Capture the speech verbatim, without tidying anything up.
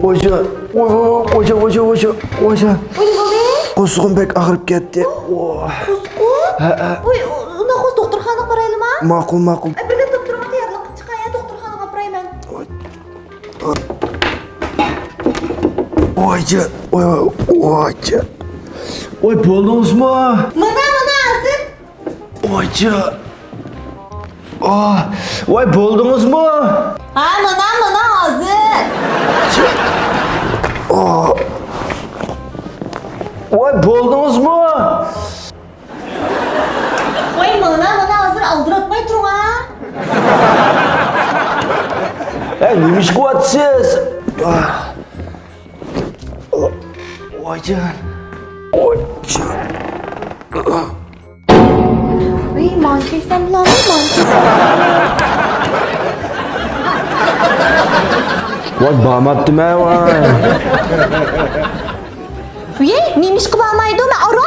ۋايجان، ۋاي، ۋاي، ۋايجان، ۋايجان، ۋايجان، ۋايجان. ۋاي، نېمە بولدى؟ قورسىقىم بەك ئاغرىپ كەتتى. ۋاي. قورسىقىڭ؟ ھە، ھە. ۋاي، ئۇنداق بولسا دوختۇرخانىغا بارايلىما؟ ماقۇل، ماقۇل. ئە، بىرگە تۇرۇپ تۇرۇڭ، تەييارلىق چىقاي، دوختۇرخانىغا ئاپىراي مەن. ۋاي. ۋايجان، ۋاي، ۋاي، ۋايجان. ۋاي، بولدىڭىزمۇ؟ مانا، مانا، ھازىر. ۋايجان. ئاھ، ۋاي، بولدىڭىزمۇ؟ ھە، مانا، مانا، ھازىر. ئاھ. ۋاي، بولدىڭىزمۇ؟ ۋاي، مانا، مانا، ھازىر ئالدىراتماي تۇرۇڭ، ھە. ھە، نېمە ئىش قىلىۋاتىسىز؟ ئاھ. ۋايجان. ۋايجان. ۋىي، ماڭا كەلسەم بولامدۇ، ماڭا كەلسەم. ۋاي، بارماپتىمەن، ۋاي. ۋىي، نېمىشقا بارمايدۇ؟ مەن ئارا